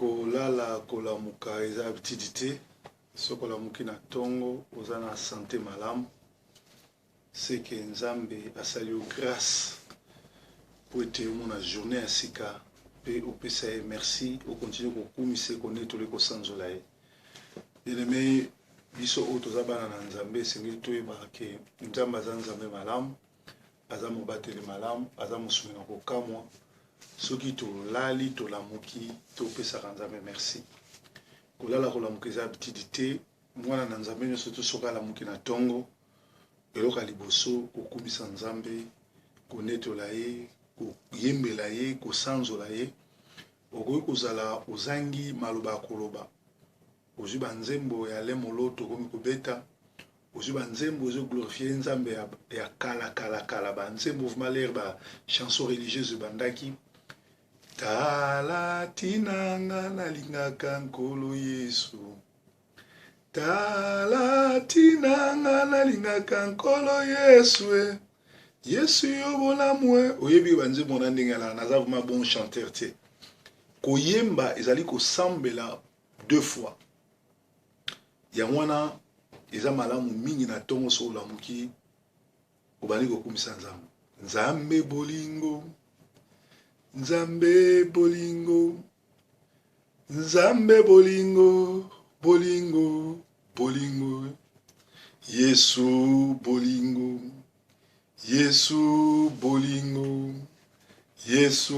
Kolala kolamuka eza habitude te. Soki olamuki na tongo oza na sante malamu, seke Nzambe asali yo grace po ete omona journee ya sika pe opesa ye merci, o continuer kokumisa ye, konetola ye, kosanzola ye. Bien aime, biso oyo toza bana na Nzambe esengeli toyebaka ke Nzambe aza Nzambe malamu. Aza mobateli malamu, aza mosungi na kokamwa. Soki tolali tolamuki, topesaka Nzambe merci. Kolala kolamuka eza habitude te. Mwana na Nzambe nionso to soki alamuki na tongo, eloko ya liboso kokumisa Nzambe, konetola ye, koyembela ye, kosanzola ye. Okoki kozala ozangi maloba ya koloba, ozwi ba nzembo ya Alain Moloto okomi kobeta, Ozwi ba nzembo ezo glorifier nzambe ya, ya kala kala kala ba nzembo vraiment l'air ba chanson religieuse ebandaki tala tina nga nalingaka nkolo yesu tala tina nga nalingaka nkolo yesu e yesu yo bolamu e oyebi ba nzembo na ndenge alaka naza vraiment bon chanteur te koyemba ezali kosambela deux fois Yango wana eza malamu mingi na tongo soki olamuki obandi kokumisa Nzambe. Nzambe bolingo, Nzambe bolingo, Nzambe bolingo, bolingo, bolingo, Yesu bolingo, Yesu bolingo, Yesu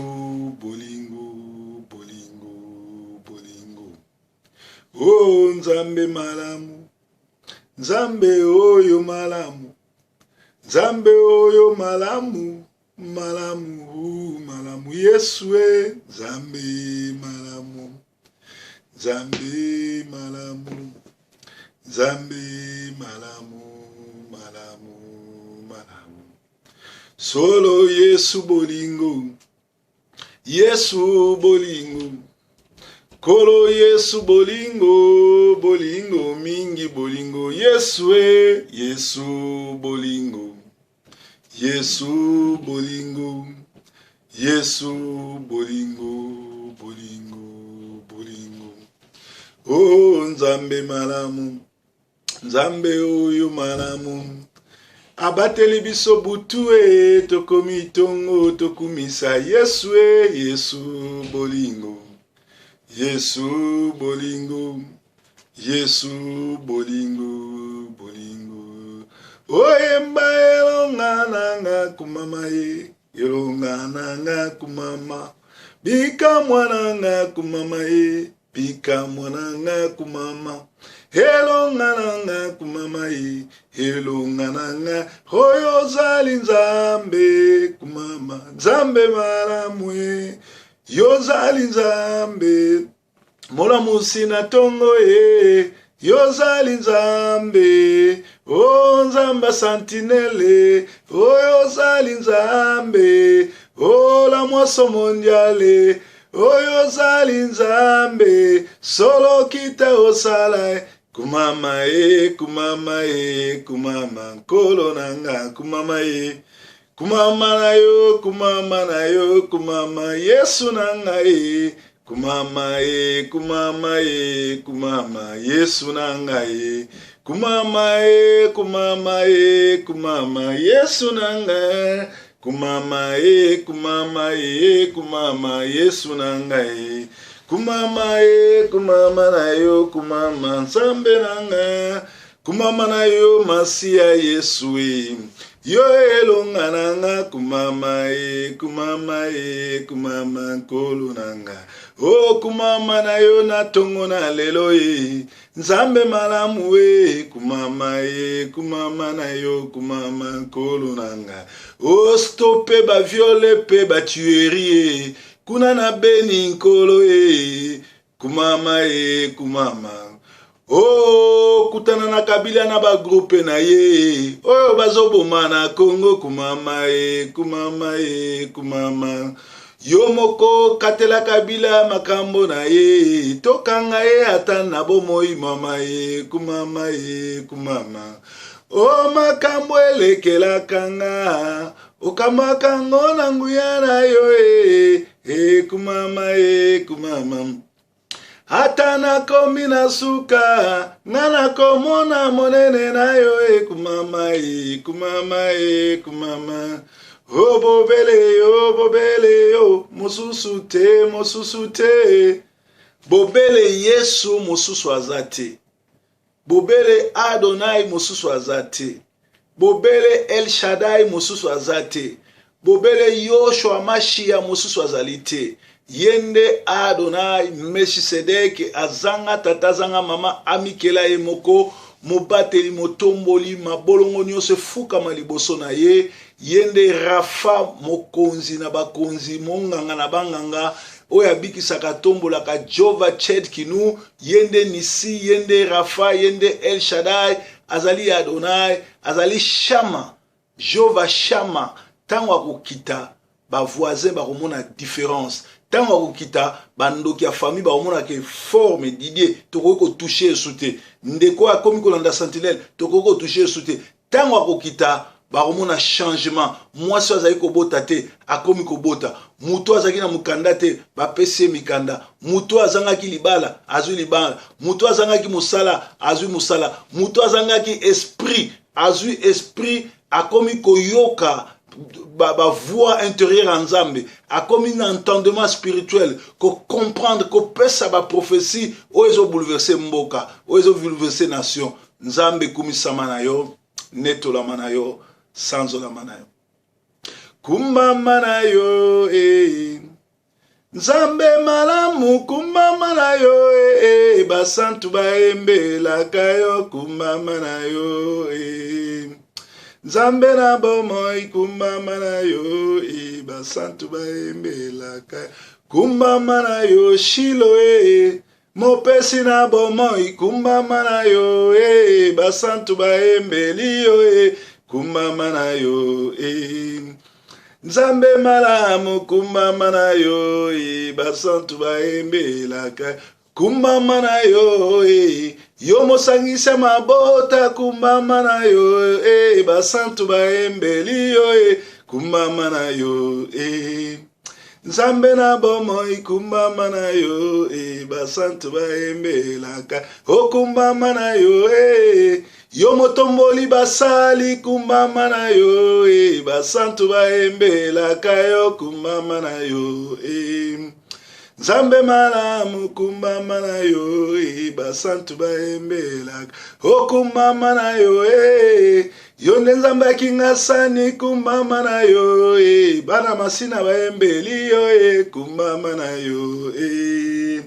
bolingo, bolingo, bolingo. Oh Nzambe malamu, Nzambe oyo malamu, Nzambe oyo malamu, malamu, malamu, Yesu e, Nzambe malamu, Nzambe malamu, Nzambe malamu, malamu, malamu. Solo Yesu bolingo. Yesu bolingo Nkolo Yesu bolingo bolingo mingi bolingo Yesu e Yesu bolingo Yesu bolingo Yesu bolingo bolingo bolingo Oh Nzambe malamu Nzambe oyo malamu abateli biso butu e tokomi tongo tokumisa Yesu e Yesu bolingo Yesu bolingo Yesu bolingo bolingo oyemba elonga nanga kumama ye elonga nanga kumama bikamwa nanga kumama ye Bikamwa na nga kumama elonga na nga kumama ye elonga na nga oyo ozali nzambe kumama nzambe malamu ye yo ozali nzambe molamusi na tongo ye yo ozali nzambe o oh, nzambe santinele oyo ozali nzambe o oh, la mwaso mondiale Oyo ozali Nzambe, solo kita osala e. Kumama e, kumama e, kumama nkolo na nga, kumama e. Kumama na yo, kumama na yo, kumama Yesu na nga e. Kumama e, kumama e, kumama Yesu na nga e. Kumama e, kumama e, kumama Yesu na nga. Kumama e, kumama e, kumama Yesu na ngai. Kumama e, kumama na yo, kumama Nzambe na nga. Kumama na yo Masiya Yesu e. Yo elonga na nga, kumama e, kumama e, kumama Nkolo na nga. O kumama na yo na tongo na lelo e. Nzambe malamu e kumama e kumama na yo kumama nkolo na nga o stope ba viole pe ba tuerie e kuna na beni nkolo e kumama e kumama o kutana na kabila na ba groupe na ye oyo bazoboma na Congo kumama e kumama e kumama Yo moko katela Kabila makambo na ye, tokanga ye ata na bomoi mama ye, kumama ye, kumama. O makambo elekelaka nga, okamwaka ngo na nguya na yo e, e kumama e, kumama. Ata nakomi na suka, nga nakomona monene na yo ekumama, ekumama, ekumama. O bobele yo, bobele yo, mosusu te, mosusu te. Bobele Yesu, mosusu aza te. Bobele Adonai, mosusu aza te. Bobele El Shaddai, mosusu aza te. Bobele Yoshua Mashiya, mosusu azali te. Ye nde Adonai Meshisedeke, azanga tata, azanga mama, amikela ye moko, mobateli, motomboli, mabolongo nyonso efukama liboso na ye. Ye nde Rafa, mokonzi na bakonzi, monganga na banganga, oyo abikisaka, atombolaka, Jova Chedkinu. Ye nde Nisi, ye nde Rafa, ye nde El Shaddai, azali Adonai, azali Shama, Jova Shama. Ntango akokita, bavoisin bakomona différence. Ntango akokita, bandoki ya famille bakomona ke forme Didier tokoki kotouche yesu te, ndeko akomi kolanda sentinelle, tokoki kotouche yesu te. Ntango akokita, bakomona changement. Mwasi oyo azali kobota te akomi kobota, moto azalaki na mokanda te bapesi ye mikanda, moto azangaki libala azwi libala, moto azangaki mosala azwi mosala, moto azangaki esprit azwi esprit, akomi koyoka ba voix intérieure ya Nzambe, akomi na entendement spirituel, kocomprendre, kopesa baprophétie oyo ezobouleverse mboka, oyo ezobouleverse nation. Nzambe, ekumisama na yo, netolama na yo, sanzolama na yo, kumbama na yo eh. Nzambe malamu, kumbama na yo eh, basantu bayembelaka yo, kumbama na yo eh. Nzambe na bomoi, kumbama na yo eh, basantu bayembelaka, kumbama na yo. Shilo eh, mopesi na bomoi, kumbama na yo eh, basantu bayembeli yo eh, kumbama na yo eh. Nzambe malamu, kumbama na yo e, basantu bayembelaka, kumbama na yo e, yo mosangisa mabota, kumbama na yo e, basantu bayembeli yo e, kumbama na yo e. Nzambe na bomoi, kumbama na yo e, basantu bayembelaka, okumbama na yo e, yo motomboli basali, kumbama na yo e, basantu bayembelaka yo, kumbama na yo e. Nzambe malamu, kumbama na yo e, basantu bayembelaka, okumbama na yo e, yo nde Nzambe akingasani, kumbama na yo e, bana Masina bayembeli yo e, kumbama na yo e.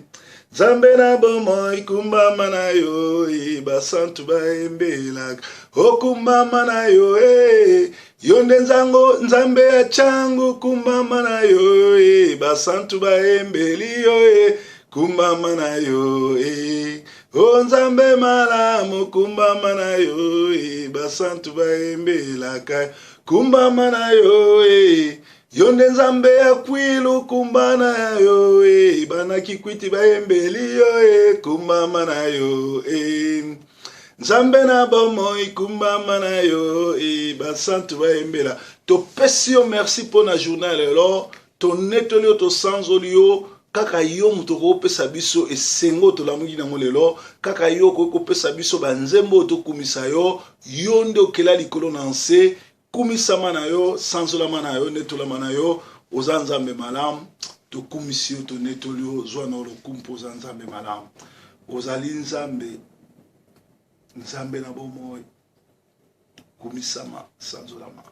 Nzambe na bomoi, kumbama na yo e, basantu bayembelaka, okumbama na yo e, yo nde nzango Nzambe ya changu, kumbama na yo e, basantu bayembeli yo e, kumbama na yo e. O Nzambe malamu, kumbama na yo e, basantu bayembelaka, kumbama na yo e, yo nde Nzambe ya Kwilu, kumba na yo e, bana Kikwiti bayembeli yo e, kumbama na yo e. Nzambe na bomoi, kumbama na yo e, basantu bayembela. Topesi yo merci mpo na journal lelo, tonetoli yo, tosanzoli yo. Kaka yo moto okopesa biso esengo tolamuki nango lelo, kaka yo okoki kopesa biso banzembo oyo tokumisa yo. Yo nde okela likolo na nse, kumisama na yo, sanzolama na yo, netolama na yo. Oza Nzambe malamu, tokumisi yo, tonetoli yo, zwa na lokumu mpo oza Nzambe malamu. Ozali Nzambe, Nzambe na bomoi, kumisama, sanzolama.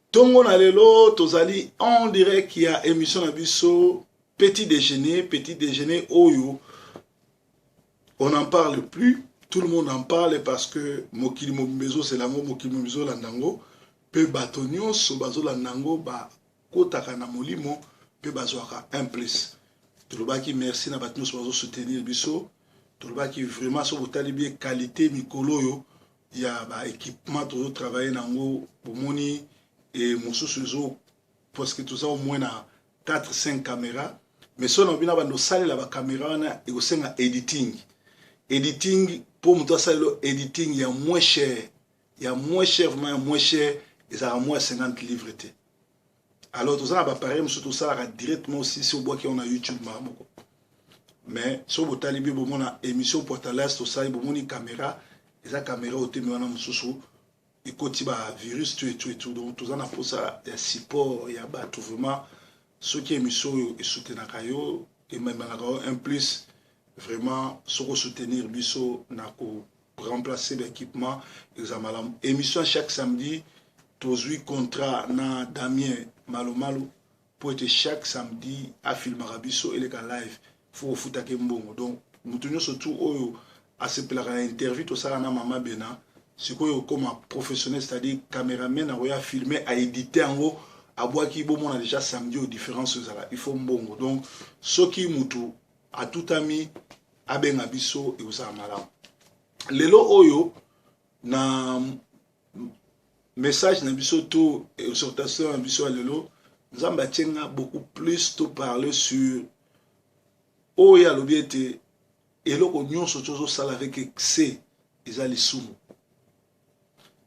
Ntongo na lelo tozali en direct ya émission na biso Petit Déjeuner. Petit Déjeuner oyo, on n'en parle plus, tout le monde en parle, parce que mokili mobimba ezozela yango, mokili mobimba ezolanda yango, mpe bato nyonso bazolanda yango bakotaka na molimo mpe bazwaka un plus. Tolobaki merci na bato nyonso bazosoutenir biso. Tolobaki vraiment, so botali bien qualité mikolo oyo ya baéquipement tozotravaille nango, bomoni e mosusu ezo, parce que toza au moins na 4 5 caméra. Mais so na bino bando osalela bacaméra wana, ekosenga editing. Editing, mpo moto asalela editing ya moins cher, ya moins cher, vraiment ya moins cher, ezalaka moins ya 50 livre te. Alors toza na baappareil mosusu tosalaka directement aussi, si obwaki yango na YouTube, maka moko. Mais soki botali bien, bomona émission Poitalas tosali, bomoni caméra, eza caméra otemi wana, mosusu ekoti ba virus, tout et tout et tout. Donc toza na mposa ya support ya bato vraiment. Soki émission oyo esoutenaka yo, ememelaka yo un plus vraiment, soki osoutenir biso na ko remplacer baéquipement, eza malamu. Émission chaque samedi, tozwi contrat na Damien Malomalo mpo ete chaque samedi afilmaka biso, eleka live, fo kofutaka mbongo. Donc moto nyonso tu oyo asepelaka na interview tosala na Mama Bena, sikoyo okóma professionnel, c'est-à-dire caméraman akoya filmer, aédite yango, abwaki, bomona déjà samedi oyo différence ezala. Il faut mbongo. Donc soki mutu atutami, abenga biso, ekozala malamu. Lelo oyo na message na biso to exhortation na biso ya lelo, Nzambe atie nga beaucoup plus to parler sur oyo alobi ete eloko nyonso tozosala avec excès eza lisumu.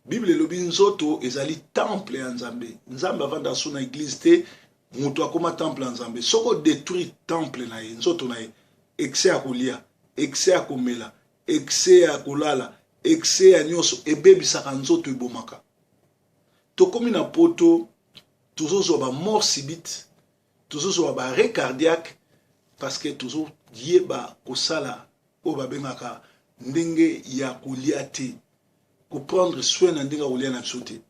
Bible elobi nzoto ezali temple ya Nzambe. Nzambe avanda so na église te, moto akóma temple ya Nzambe. Soki odétruire temple na ye, nzoto na ye, excès ya kolia, excès ya komela, excès ya kolala, excès ya nyonso ebebisaka nzoto, ebomaka. Tokómi na Poto, tozozwa bamort subite, tozozwa baarrêt cardiaque, parce que tozoyeba kosala oyo babengaka ndenge ya kolia te, koprendre soin na ndenge ya kolia na biso te.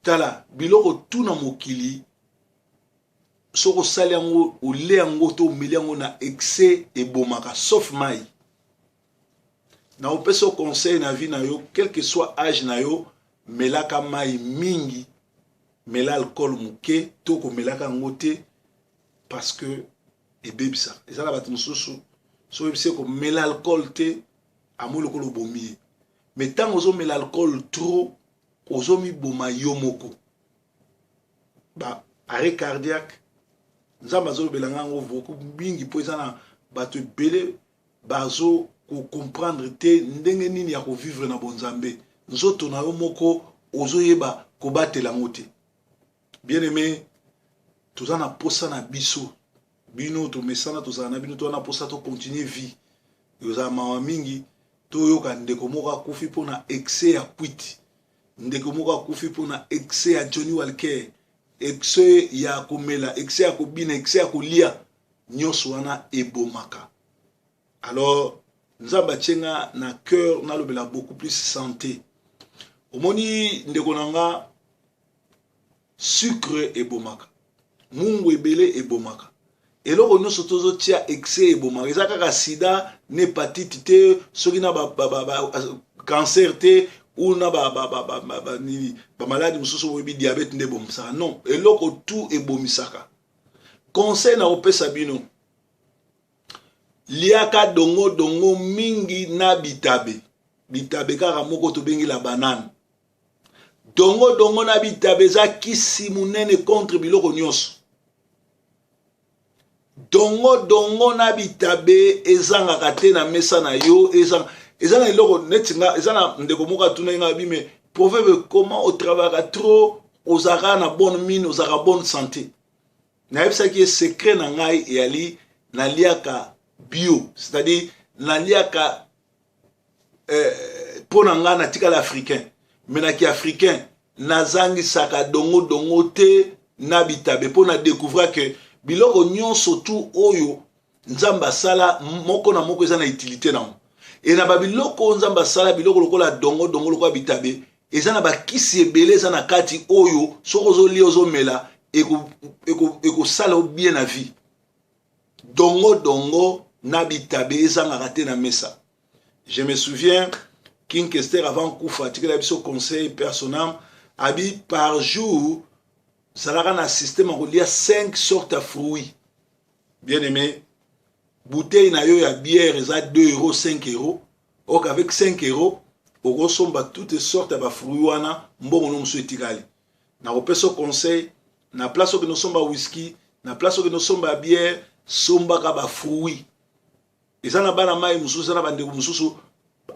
Tala biloko tu na mokili, soki osali yango, olia yango to omeli yango na excès, ebomaka, sauf mai. Na opesa conseil na vie na yo, quel que soit âge na yo, melaka mai mingi, mela alcool moke to komelaka yango te, parce que ebebisaka. Eza na bato mosusu, so oyebisi komela alcool te, amoi lokola obomi ye. Mais ntango ozomela alcool trop, ozomiboma yo moko, ba arrêt cardiaque. Nzambe azolobela nga yango beaucoup mingi, mpo eza na bato ebele bazo kocomprendre te ndenge nini ya kovivre na bonzambe. Nzoto na yo moko ozoyeba kobatela yango te. Bien aimé, toza na posa na biso, bino tomesana, tozala na bino, toza na posa tocontinue vie. Ezala mawa mingi toyoka ndeko moko akufi mpona excès ya kwiti, ndeko moko akufi mpona excès ya Johnny Walker, excès ya komela, excès ya kobina, excès ya kolia. Nyonso wana ebomaka. Alors Nzambe atie nga na cœur nalobela beaucoup plus santé. Omoni, ndeko na nga, sucre ebomaka, mungu ebele ebomaka, eloko nyonso tozotia excès ebomaka. Eza kaka sida na hépatite te, soki na ba cancer te ou na nini, bamaladi mosusu oyebi, diabète nde ebomisaka. Non, eloko tu ebomisaka. Conseil na kopesa bino, liaka dongo-dongo mingi na bitabe. Bitabe kaka moko tobengi la banane. Dongo-dongo na bitabe eza kisi monene contre biloko nyonso. Dongo-dongo na bitabe ezangaka te na mesa na yo. Eza na eloko neti nga, eza na ndeko moko atunaki nga bime proverbe: comment otravaillaka trop, ozalaka na bonne mine, ozalaka bonne santé? Nayebisaki ye secret na ngai eyali naliaka bio, c'est-à-dire naliaka mpo na ngai natikala africain, me naki africain, nazangisaka dongo-dongo te na bitabe, mpo na découvrir ke biloko nyonso tu oyo Nzambe asala, moko na moko eza na utilité nango. E na babiloko oyo Nzambe asala, biloko lokola dongo-dongo, lokola bitabe, eza na bakisi ebele eza na kati oyo soki ozolia, ozomela, ekosala eko bien na vie. Dongo dongo na bitabe ezangaka te na mesa. Je me souviens, King Kester, avant kufa, atikela biso conseil personnel, abi par jour zalaka na système ya kolia 5 sortes ya fruits. Bien aimé, bouteille na yo ya bière eza 2 euros, 5 euros. Ok, avec 5 euros okosomba toutes sortes ya bafruit wana, mbongo no mosusu etikali. Nakopesa conseil: na place okende osomba whisky, na place okende osomba bière, sombaka bafruit. Eza na bana mai mosusu, eza na bandeko mosusu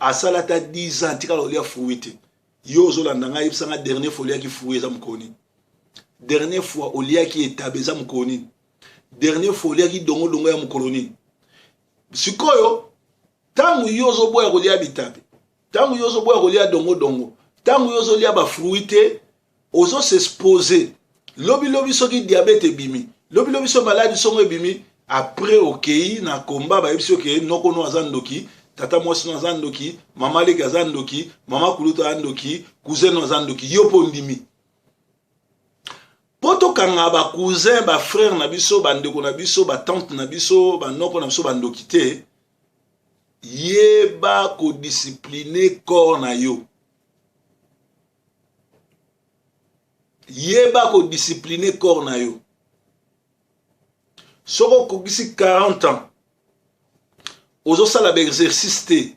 asala ata 10 ans tikala kolia fruit te. Yo ozolanda ngai, yebisanga, dernière fois oliaki fruit eza mokolo nini? Dernière fois oliaki etabe eza mokolo nini? Dernière fois oliaki dongodongo ya mokolo nini? Sikoyo ntango yo ozoboya kolia bitabe, ntango yo ozoboya kolia dongodongo, ntango yo ozolia bafruit te, ozo s'exposer. Lobi lobi soki diabète ebimi, lobi lobi soki maladi songo ebimi, après okei na komba, bayebisi okei noko no aza ndoki, tata mwasi no aza ndoki, mama leki aza ndoki, mama kulutu aza ndoki, cousin no aza ndoki, yo mpo ondimi. Mpo tokanga bacousin, bafrère na biso, bandeko na biso, batante na biso, banoko na biso bandoki te, yeba kodiscipline corps na yo, yeba kodiscipline corps na yo. Soki okokisi 40 ans ozosala baexercice te,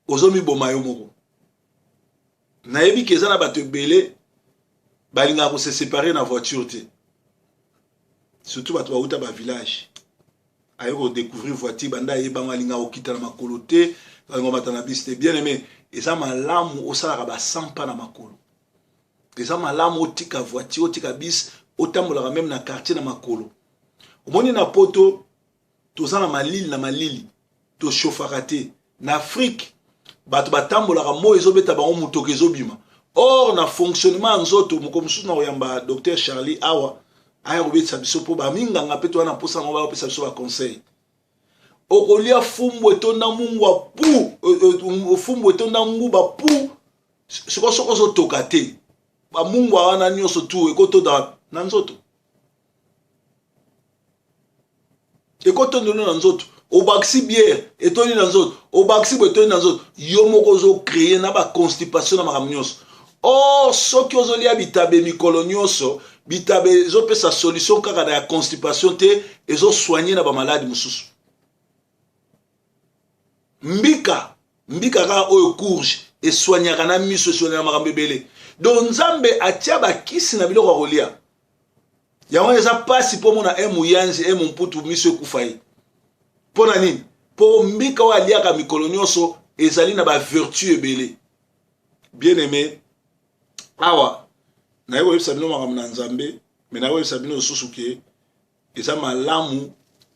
ozomiboma yo moko. Nayebi ke eza na bato ebele balingaka kose séparer na voiture te, surtout bato bauta bavillage, aye kodécouvrir voiture banda ayebango, alingaka kokita na makolo te, alinga komata na bisi te. Bien aimé, eza malamu osalaka basampa na makolo, eza malamu otika voiture, otika bis, otambolaka meme na quartier na makolo. Omoni, na Poto toza na malili, na malili toshofaka te. Na Afrique bato batambolaka, moi ezobeta bango, motoka ezobima. Or na fonctionnement ya nzoto, moko mosusu na koyamba docteur Charlie awa, aya kobetisa biso, mpo baminganga mpe toza na mposa yango, bakopesa biso baconseil. Okolia fumbu etonda mungwa pu, fumbu etonda nguba pu, sikoyo soki ozotoka te, bamungwa wana nyonso tu ekotonda na nzoto, ekotondelo na nzoto. Obakisi bière, etondi na nzoto, obakisi boye, etondi na nzoto. Yo moko ozocreye na baconstipation na makambo nyonso. Or soki ozolia bitabe mikolo nyonso, bitabe ezopesa solution kaka na ya constipation te, ezosoigne na bamaladi mosusu. Mbika, mbika kaka oyo courge esoignaka na miso, esoignaka makambo ebele. Donc Nzambe atia bakisi na biloko ya kolia. Yango eza mpasi mpo mona e muyanzi e mumputu miso ekufa ye. Mpo na nini? Mpo mbika oyo aliaka mikolo nyonso ezali na bavertu ebele. Bien aimé, awa naye koyebisa bino makambo na Nzambe, me naye koyebisa bino lisusu ke eza malamu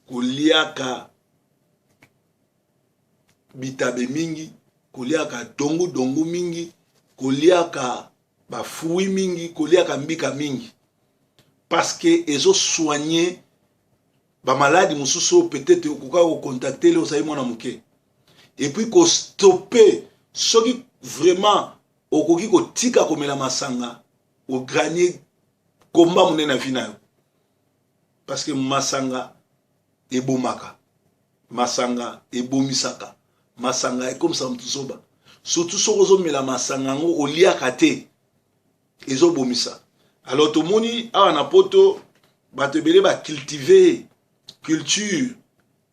koliaka bitabe mingi, koliaka dongu dongu mingi, koliaka bafruit mingi, koliaka mbika mingi, parce que ezosoigne bamaladi mosusu oyo peut-être okoka kocontacte le ozali mwana moke. Et puis kostope, soki vraiment okoki kotika komela masanga, oganie komba monene na vie na yo, parce que masanga ebomaka, masanga ebomisaka, masanga ekomisaka motu zoba. Surtout soki ozomela masanga yango oliaka te, ezobomisa. Alors tomoni awa na Poto bato ebele bacultive culture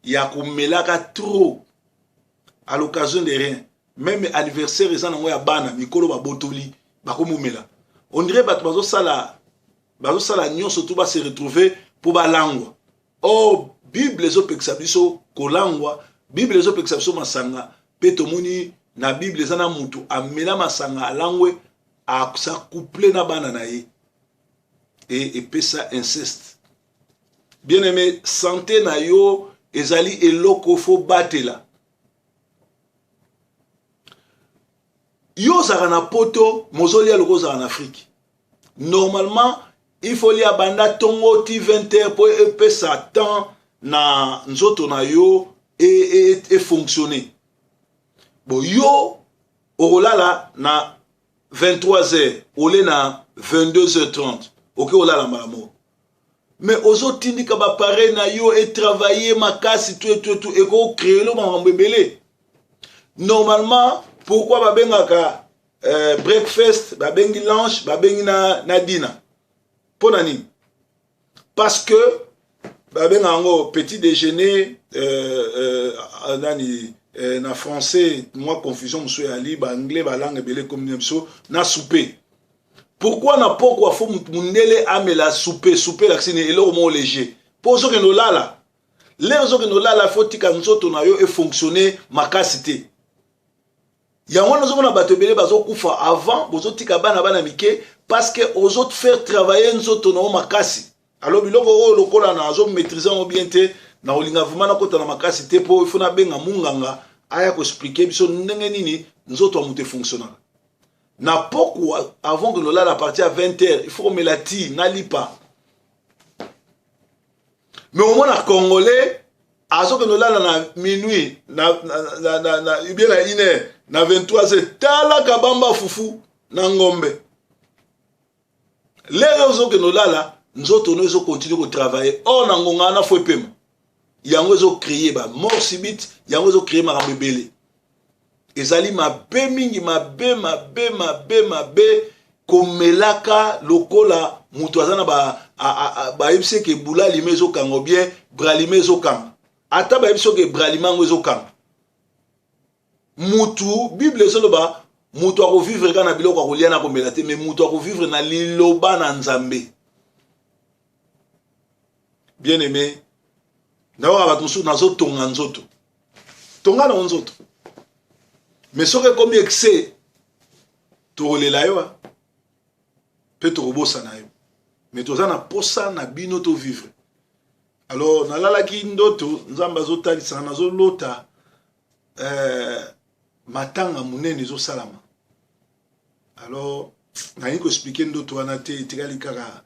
ya komelaka trop à l'occasion de rien. Même anniversaire eza nango ya bana, mikolo babotoli, bakomomela. On dirait bato bazosala nyonso tu base retrouver mpo balangwa. Or Bible ezopekisa biso kolangwa, Bible ezopekisa biso masanga. Mpe tomoni na Bible eza na mutu amela masanga, alangwe, asacouple na bana na ye e epesa inceste. Bien aimé, santé na yo ezali eloko fo batela. Yo ozalaka na Poto, mozolia loko ozalaka na Afrique. Normalement il faut lia banda ntongo ti 20 heures mpo epesa temps na nzoto na yo efonctionne. E, e bon, yo okolala na 23 heures, ole na 22 heures 30, oke olala mbala moko, mais ozotindika bapareil na yo etravaille makasi tu etu etu, ekocreele makambo ebele. Normalement pourquoi babengaka breakfast, babengi lunch, babengi na dinner? Mpo na nini? Parce que babenga yango petit déjeuner, nani, na français mwa confusion mosusu eyali, baanglais, balangue ebele ekomi na biso, na souper. Pourquoi na pokwa fo mundele amela souper? Souper elakisi nini? Eloko moko léger mpo ozokende olala. Lere ozokende olala, fo tika nzoto na yo efonctionne makasi te. Yango wana ozomona bato ebele bazokufa avant, bozotika bana mike, parce que ozofaire travailler nzoto na yo makasi. Alors biloko oyo lokola na azomaîtrise yango bien te, Nakolinga vraiment nakota na makasi te mpo ifo nabenga munganga aya koexplike biso ndenge nini nzoto ya moto efonctionnaka. Na pokwa avant que nolala, à partir ya 20 heures, il faut komela ti na lipa. Mais omona Congolais azokende olala na minuit na bien na 1 heure, na 23 heures, tala kabamba fufu na ngombe. Lere ozokende olala, nzoto no ezokontinue kotravaille. Or na ngonga wana fo epema. Yango ezocreye ba mort subite, yango ezocreye makambo ebele. Ezali mabe mingi, mabe, mabe, mabe, mabe komelaka lokola moto aza na bayebisi eke bulalima ezokanga, bien bralima ezokanga. Ata bayebisi oke bralima yango ezokanga mutu. Bible ezoloba moto akovivre kaka na biloko ya kolia na komela te, mais moto akovivre na liloba na Nzambe. Bien aimé, nayoka bato mosusu nazotonga nzoto, tonga nango nzoto, mais soki ekomi excès, tokolela yo mpe tokobosana yo. Mais toza na posa na bino tovivre. Alors nalalaki ndoto, Nzambe azotalisa, nazolota matanga monene ezosalama. Alors nalingi koexplike ndoto wana te, etikali kaka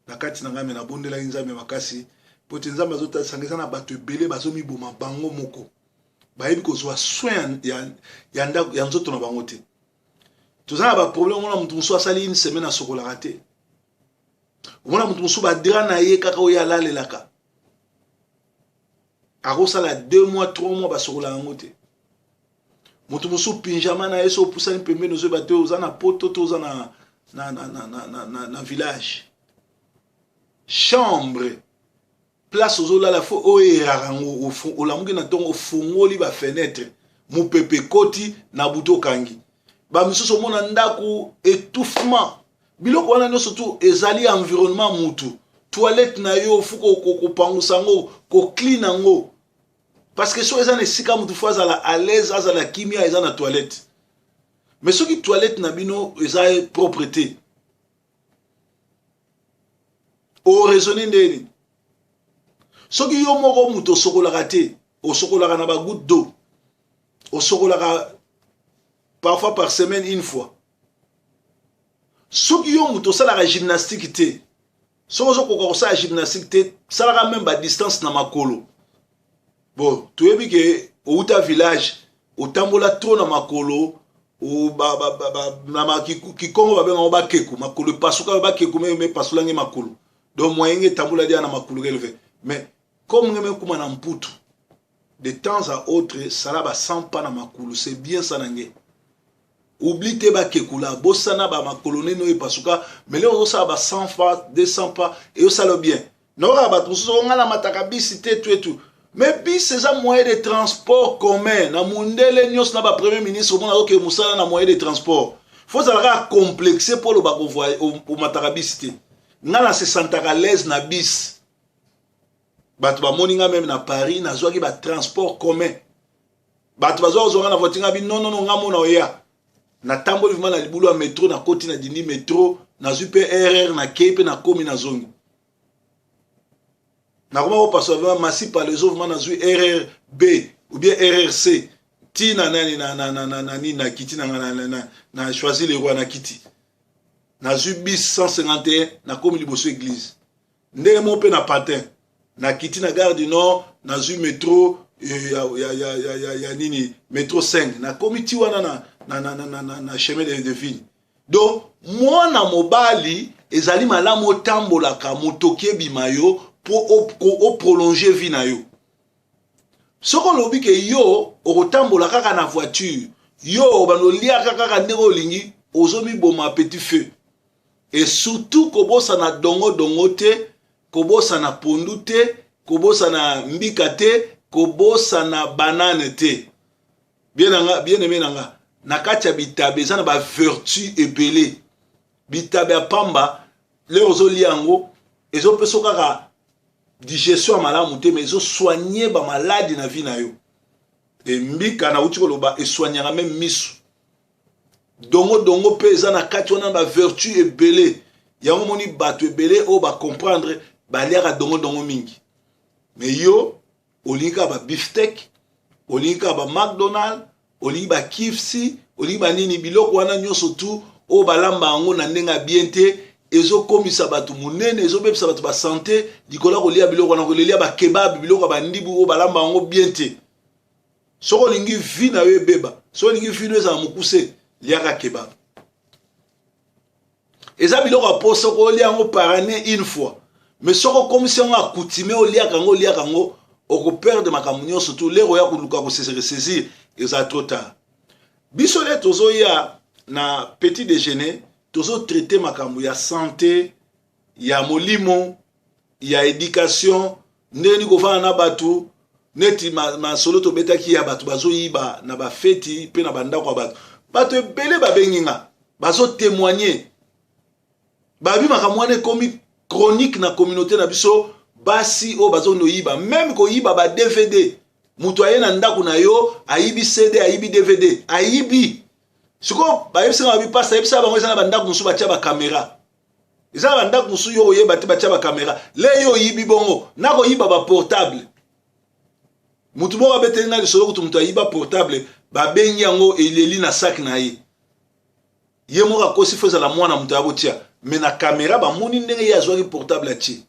na kati na ngai. Me nabondelaki Nzambe makasi po te Nzambe azotalisa ngai eza na bato ebele bazomiboma bango moko, bayebi kozwa soin ya ndako ya nzoto na bango te. Toza na baproblème. Omona moto mosusu asali une semaine asokolaka te. Omona moto mosusu badra na ye kaka oyo alalelaka, akosala 2 mois, 3 mois, basokolaka yango te. Moto mosusu pyjama na ye, so opusani pembeni, ozoyeba te oza na poto to oza na village. Chambre, place ozolala, fo oyeraka yango. Olamuki na ntongo, ofungoli bafenetre, mopepe ekoti. Na butu okangi. Bamisusu omona ndako étouffement. Biloko wana nyonso tu ezali environnement. Mutu, toilette na yo, fu kopangusa yango, koclean yango, parce que soki eza na esika mutu fo azala à l'aise, azala kimia, eza na toilette. Mais soki toilette na bino eza propre te, oraisonne ndeni? Soki yo moko moto osokolaka te, osokolaka na bagoutte d'eau, osokolaka parfois par semaine une fois. Soki yo moto osalaka gymnastique te, soki ozokoka kosala gymnastique te, salaka même badistance na makolo. Bon, toyebi ke outa village, otambola trop na makolo, na kikongo babengango bakeku, makolo epasuka, bakeku me epasulange makolo. Donc moyen nge etambola dia na makolo keleve. Mais comme nge mekuma na mputu, de temps à autre sala ba 100 pas na makolo, c'est bien ça. Na nge oublie te bakekula, bosana bamakolo nene oyo epasuka. Mais lelo ozosala ba 100 pas, 200 pas, eyosala bien. Naokaka bato mosusu onga na mataka bisi te, tu etu. Mais bus eza moyen de transport commun na mundele nyonso. Na bapremier ministre, omona oke mosala na moyen de transport. Fo ozala kaka complexe mpo oloba omataka bisi te. Nga na se sentaka l'aise na bus. Bato bamoni nga même na Paris, nazwaki batransport commun. Bato bazwa kozwanga na voiture, nga bi non, non, non, nga mona oya. Natamboli vraiment na libulu ya métro, nakoti na dindi métro, nazwi mpe RR, nakei mpe nakomi, nazongi. Nakoma kopaswa vraiment masi palezo, vraiment nazwi RR B ou bien RRC ntina nani na nini, nakiti na na Choisy le Roi, nakiti, nazwi bis 151, nakomi liboso église. Ndenge moko mpe na Pantin, nakiti na Gare du Nord, nazwi métro ya nini, métro 5, nakomi ti wana na chemin de vigne. Donc mwana mobali, ezali malamu otambolaka, motoki ebima yo mpo oprolonge vie na yo. Soki olobi ke yo okotambola kaka na voiture, yo obanda oliaka kaka ndenge olingi, ozomiboma petit feu. Et surtout kobosana dongodongo te, kobosana pondu te, kobosana mbika te, kobosana banane te. Bien aimé na nga, na kati ya bitabe eza na bavertu ebele. Bitabe ya pamba, lero ozolia yango, ezopesa kaka digestion ya malamu te, mais ezosoigne bamaladi na vie na yo. E mbika, nauti koloba, esoignaka même misu. Dongodongo mpe eza na kati wana bavertu ebele. Yango moni bato ebele oyo bacomprendre baliaka dongodongo mingi. Mais yo Olingi kaka ba beefsteak, olingi kaka ba McDonald, olingi ba KFC, olingi banini, biloko wana nyonso tu oyo balamba yango na ndenge ya bien te, ezokomisa bato monene, ezobebisa bato basante likolo ya kolia biloko wana, kolelia bakebab, biloko ya bandibu oyo balamba yango bien te. Soki olingi vie na yo ebeba, soki olingi vie no ezala mokuse, liaka kebab. Eza biloko ya poso, okolia yango par année une fois, mais soki okomisi yango accoutumé, oliaka yango, oliaka yango, okoperdre makambo nyonso tu. Lero oya koluka kose ressaisir, ezala trop tard. Biso nde tozoya na petit déjeuner, tozotraite makambo ya santé ya molimo, ya éducation, ndenge nini kovanda na bato. Neti masolo tobetaki ya bato bazoyiba na bafeti mpe na bandako ya bato, bato ebele babengi nga, bazotémoigne, babi makambo wana ekomi chronique na communauté na biso. Basi oyo bazokende koyiba, même koyiba ba DVD, moto aye na ndako na yo, ayibi CD, ayibi DVD, ayibi. Sikoyo bayebisanga, babi: "Pasta, ayebisaka bango, eza na bandako mosusu batia bacaméra, eza na bandako mosusu yo koyeba te, batia bacaméra." Le yo oyibi bongo, nakoyiba baportable. Motu moko abeteli nga lisolo kutu, moto ayiba portable, babengi yango, eleli na sac na ye, ye moko akosi, fo ezala mwana moto ya kotia, mais na caméra bamoni ndenge ye azwaki portable, atie.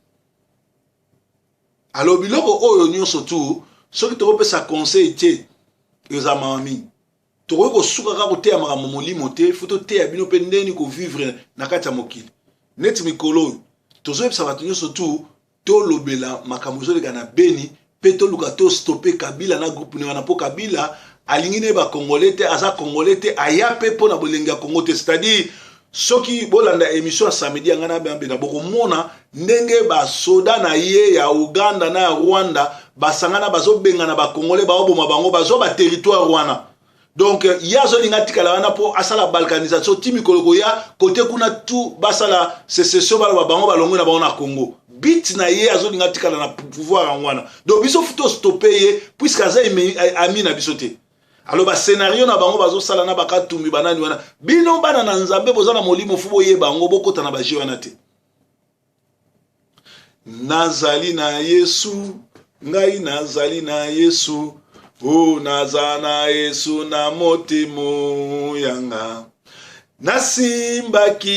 Alors biloko oyo nyonso tu, soki tokopesa conseil te, ezala mawa mingi. Tokoki kosuka kaka koteya makambo molimo te, fo toteya bino mpe ndeni kovivre na kati ya mokili. Neti mikolo oyo tozoyebisa bato nyonso tu, tolobela makambo ezoleka na Beni mpe toluka tostopper Kabila na groupe ne wana, mpo Kabila alingi ne bacongolais te, aza congolais te, aya mpe mpo na bolengi ya Congo te. C'est-à-dire soki bolanda émission ya samedi ya ngai na bambena, bokomona ndenge basoda na ye ya Uganda na ya Rwanda basangana, bazobengana bacongolais, baoboma bango, bazwa baterritoire wana. Donc ye azolinga atikala wana mpo asala balkanisation ti mikolo koya kote kuna tu basala sécession, baloba bango balongwe na bango na Congo. But na ye, azolinga atikala na pouvoir yango wana. Donc biso fu tostopper ye, puisque aza ami na biso te. Alors bascénario na bango bazosala na bakatumbi, banani wana, bino bana na Nzambe boza na molimo, fu boyeba yango, bokɔta na bajeu wana te. Nazali na Yesu, ngai nazali na Yesu, o naza na Yesu na motema yanga, nasimbaki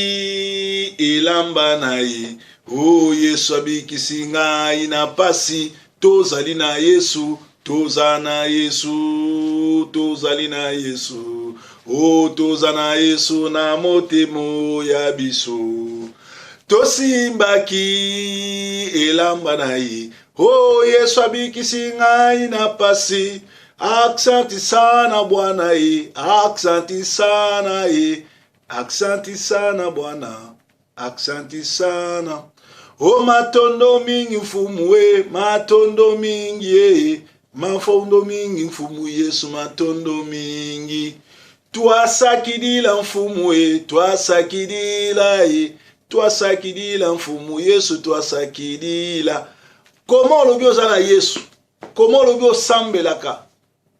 elamba na ye, o Yesu abikisi ngai na pasi. Tozali na Yesu, toza na Yesu, tozali na Yesu, o toza na Yesu na motema ya biso, tosimbaki elamba na ye, o Yesu abikisi ngai na pasi. Aksanti sana Bwana ye, aksanti sana ye, aksanti sana Bwana, aksanti sana. O matondo mingi mfumu e, matondo mingi e, matondo mingi mfumu Yesu, matondo mingi. Twasakidila mfumu e, twasakidila e, twasakidila mfumu Yesu, twasakidila. Koma olobi oza na Yesu, koma olobi osambelaka,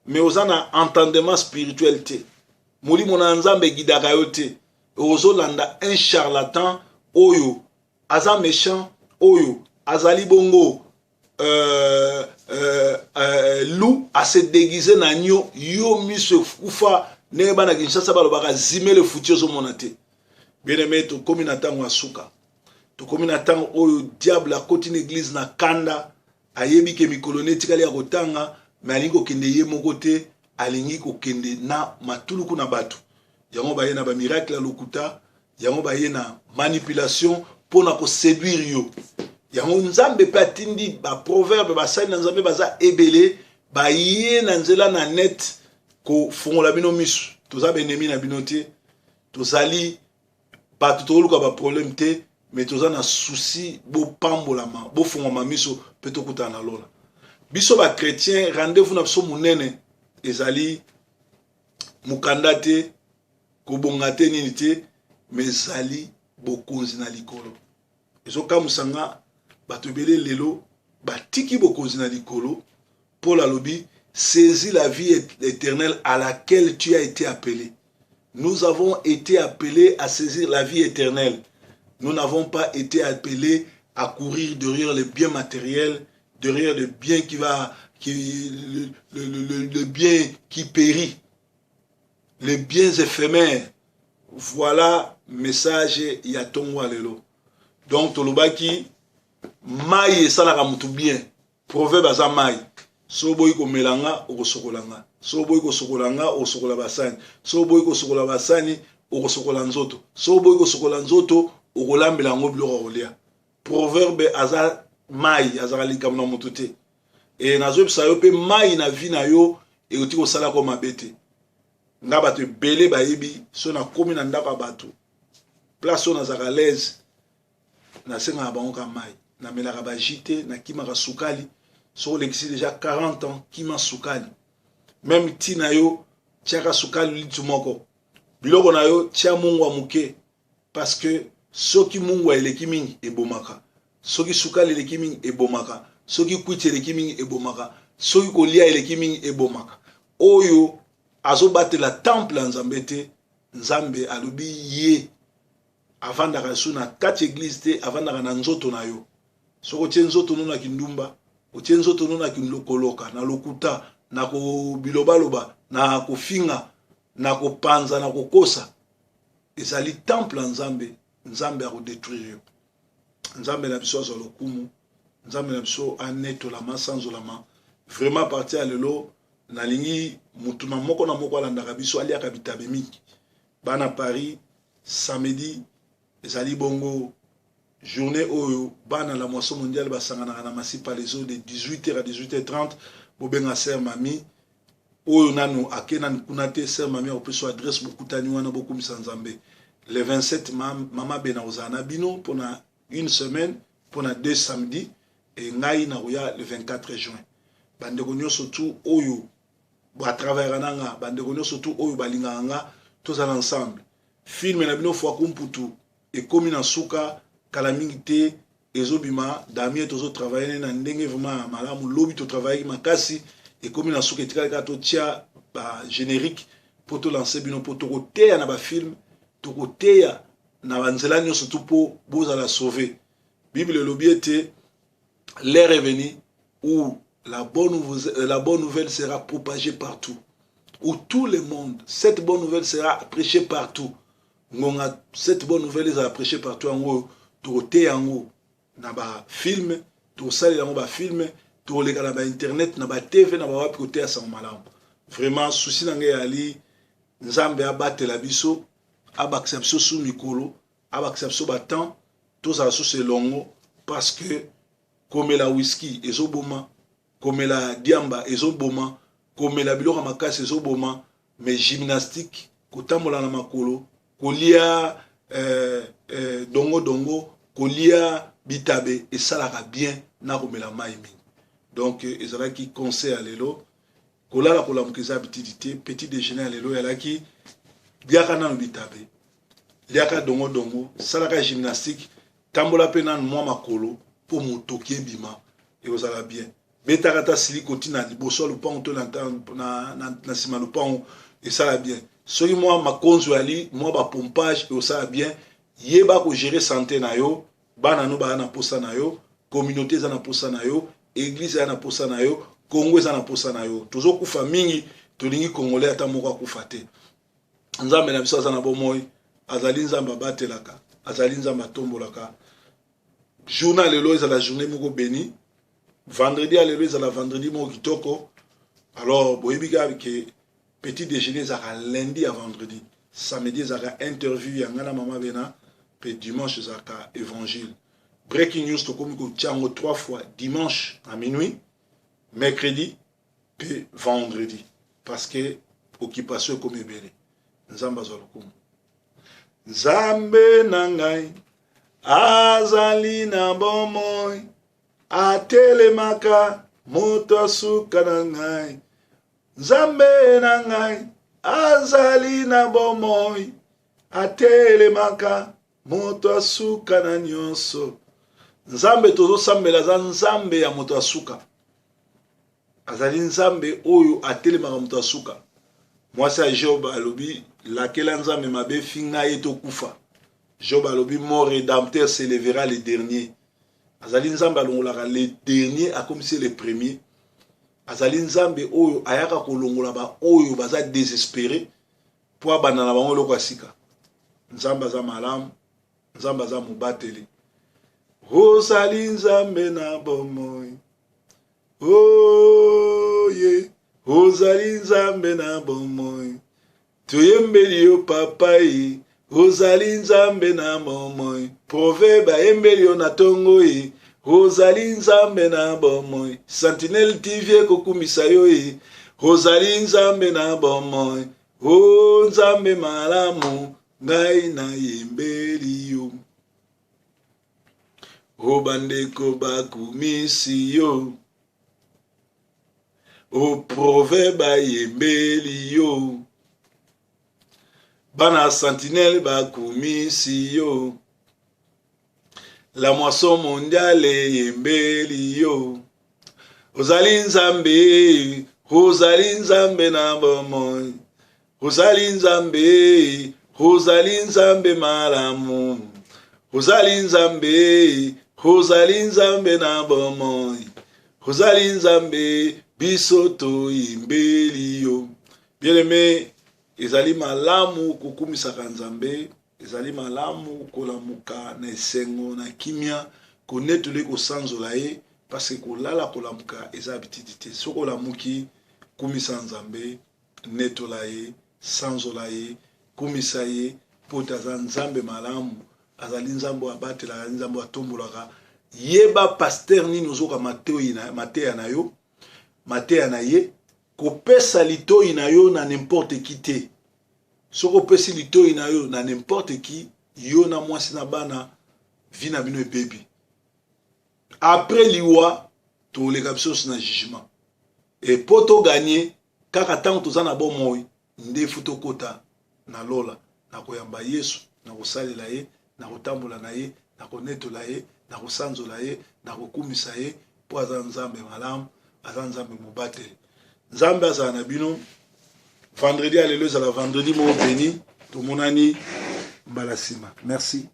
mais oza na entendement spirituel te, molimo na Nzambe eguidaka yo te, ozolanda un charlatan oyo aza méchant, oyo azali bongo loup ase déguise na agneau. Yo miso ekufa, ndenge bana Kinshasa balobaka, zimele futi, ozomona te. Bien aimé, tokomi na ntango ya suka, tokomi na ntango oyo diable akoti na église na kanda. Ayebi ke mikolo ne etikali ya kotanga, mais alingi kokende ye moko te, alingi kokende na matuluku na bato. Yango baye na bamiracle ya lokuta, yango baye na manipulation mpona koséduire yo. Yango Nzambe mpe atindi baproverbe, basali na Nzambe baza ebele, baye na nzela na net kofungola bino miso. Toza baennemi na bino te, tozali bato tokoluka baproblème te, mais toza na souci bopambolama, bofungwama miso mpe tokutana na lola. Biso bachrétien, rendez-vous na biso monene ezali mokanda te, kobonga te, nini te, mais ezali bokonzi na likolo. Ezokamwisa nga, bato ebele lelo batiki bokonzi na likolo. Paul alobi: "Saisis la vie éternelle à laquelle tu as été appelé." Nous avons été appelés à saisir la vie éternelle. Nous n'avons pas été appelés à courir derrière les biens matériels, derrière les biens qui va qui le bien qui périt, les biens éphémères. Voilà message ya ntongo ya lelo. Donc tolobaki mai esalaka motu bien. Proverbe aza mai. So oboyi komela nga, okosokola nga. So oboyi kosokola nga, okosokola basani. So oboyi kosokola basani, okosokola nzoto. So oboyi kosokola nzoto, okolambela yango biloko ya kolia. Proverbe aza mai, azalaka likambo na motu te. E nazoyebisa yo mpe, mai na vie na yo ekoki kosalaka mabe te. Nga bato ebele bayebi, so nakomi na ndako ya bato, place oyo nazalaka l'aise, nasengaka bango ka mai. Namelaka bajus te, nakimaka sukali. Soki olekisi déjà 40 ans, kima sukali. Même ntina yo tiaka sukali litu moko. Biloko na yo, tia mungwa moke, parce que soki mungwa eleki mingi, ebomaka. Soki sukali eleki mingi, ebomaka. Soki kwiti eleki mingi, ebomaka. Soki kolia eleki mingi, ebomaka. Oyo azobatela temple ya Nzambe te, Nzambe alobi ye avandaka su na kati église te, avandaka na nzoto na yo. Soki otie nzoto no na kindumba, otie nzoto no na koloka, na lokuta, na kobilobaloba, na kofinga, na kopanza, na kokosa, ezali temple ya Nzambe, Nzambe akodétruire yo. Nzambe na biso azwa lokumu, Nzambe na biso anetolama, sanzolama. Vraiment, partir ya lelo, nalingi mutu na moko na moko alandaka biso aliaka bitabe mingi. Bana Paris, samedi ezali bongo journée oyo bana la Moisson Mondiale basanganaka na Masi Palaiso de 18h à 18h30. Bobenga sœur Mami oyo nanu ake nanu kuna te. Sœur Mami akopesa adresse. Bokutani wana, bokumisa Nzambe. Le 27, mama Bena kozala na bino mpona une semaine, mpona deux samedi. E ngai nakoya le 24 juin. Bandeko nyonso tu oyo batravaillaka na nga, bandeko nyonso tu oyo balingaka nga, tozala ensemble. Film na bino Fwaku Mputu ekomi na suka, kala mingi te ezobima. Damien, tozotravaille na ndenge vraiment ya malamu. Lobi totravaillaki makasi, ekomi na suka, etikali kaka totia bagénérique mpo tolance bino, mpo tokoteya na bafilm, tokoteya na banzela nyonso tu mpo bozala sauve. Bible elobi ete l'heure est venue où la bonne nouvelle sera propagée partout, où tout le monde, cette bonne nouvelle sera prêchée partout. Ngonga cette bonne nouvelle ezala prêchée partout, yango oyo tokoteya yango na bafilm, tokosalela yango bafilm, tokoleka na bainternet, na batv, na bawapi, koteya sango malamu. Vraiment, souci na ngai eyali Nzambe abatela biso, abakisa biso su mikolo, abakisa biso batemps, tozala susu elongo, parce que komela whisky ezoboma, komela diamba ezoboma, komela biloko ya makasi ezoboma. Mais gymnastique, kotambola na makolo, kolia dongo dongo, kolia bitabe esalaka bien, na komela mai mingi. Donc ezalaki conseil ya lelo. Kolala kolamuka eza habitude te. Petit déjeuner ya lelo ezalaki: liaka nano bitabe, liaka dongo dongo, salaka gymnastique, tambola mpe nanu mwa makolo mpo motoki ebima, ekozala bien. Betaka ata siliko ntina liboso ya lopango to na nsima ya lopango, esala bien. Soki mwa makonzo yali, mwa bapompage ekosala bien. Yeba kogérer santé na yo. Bana no baya na posa na yo, communauté eza na posa na yo, église eza na posa na yo, Congo eza na posa na yo. Tozokufa mingi, tolingi Congolais ata moko akufa te. Nzambe na biso aza na bomoi, azali Nzambe abatelaka, azali Nzambe atombolaka. Journée lelo ezala journée moko béni. Vendredi ya lelo ezala vendredi moko kitoko. Alors boyebi kaka ke petit déjeuner ezalaka lundi ya vendredi, samedi ezalaka interview ya ngai na mama Bena, mpe dimanche ezalaka évangile. Breaking news, tokomi kotia yango trois fois: dimanche à minuit, mercredi mpe vendredi, parce que occupation ekomi ebele. Nzambe azwa lokumu. Nzambe na ngai azali na bomoi, atelemaka moto asuka na ngai. Nzambe na ngai azali na bomoi, atelemaka moto asuka na nyonso. Nzambe tozosambela aza Nzambe ya moto asuka, azali Nzambe oyo atelemaka moto asuka. Mwasi ya Job alobi: "Lakela Nzambe mabe, finga ye, tokufa." Job alobi: "Mon rédempteur s'élèvera le dernier." Azali Nzambe alongolaka le dernier, akomisi le premier. Azali Nzambe oyo ayaka kolongola ba oyo baza desespere mpo abanda na bango eloko ya sika. Nzambe aza malamu, Nzambe aza mobateli. Ozali Nzambe na bomoi. Oye, ozali Nzambe na bomoi. Toyembeli yo papa ye, ozali Nzambe na bomoi. Proverbe ayembeli yo na tongo ye, ozali Nzambe na bomoi. Sentinelle TV ekokumisa yo ye, ozali Nzambe na bomoi. O Nzambe malamu, ngai nayembeli yo. O bandeko bakumisi yo. O proverbe ayembeli yo. Bana Sentinelle bakumisi yo. La moisson mondiale eyembeli yo. Ozali Nzambe, ozali Nzambe na bomoi. Ozali Nzambe, ozali Nzambe malamu. Ozali Nzambe, ozali Nzambe na bomoi. Ozali Nzambe, biso toyembeli yo. Bien-aimé, ezali malamu kokumisaka Nzambe, ezali malamu kolamuka na esengo, na kimia, konetoli kosanzola ye, parce que kolala kolamuka eza habitude te. Soki olamuki, kumisa Nzambe, netola ye, sanzola ye, kumisa ye, mpo ete aza Nzambe malamu, azali Nzambe oyo abatelaka, azali Nzambe oyo atombolaka. Yeba pasteur nini ozoka matoyi na mateya na yo, mateya na ye, kopesa litoyi na yo na n'importe qui te. Soki opesi litoyi na yo na n'importe qui, yo na mwasi na bana, vie na bino ebebi. Après liwa, toleka biso nyonso na jugement. Et po to gagner, kaka ntango toza na bomoi nde fu tokota na lola, na koyamba Yesu, na kosalela ye, na kotambola na ye, na konetola ye, na kosanzola ye, na kokumisa ye, mpo aza Nzambe malamu, aza Nzambe mobateli. Nzambe azala na bino. Vendredi ya lelo ezala vendredi moko beni. Tomonani mbala nsima. Merci.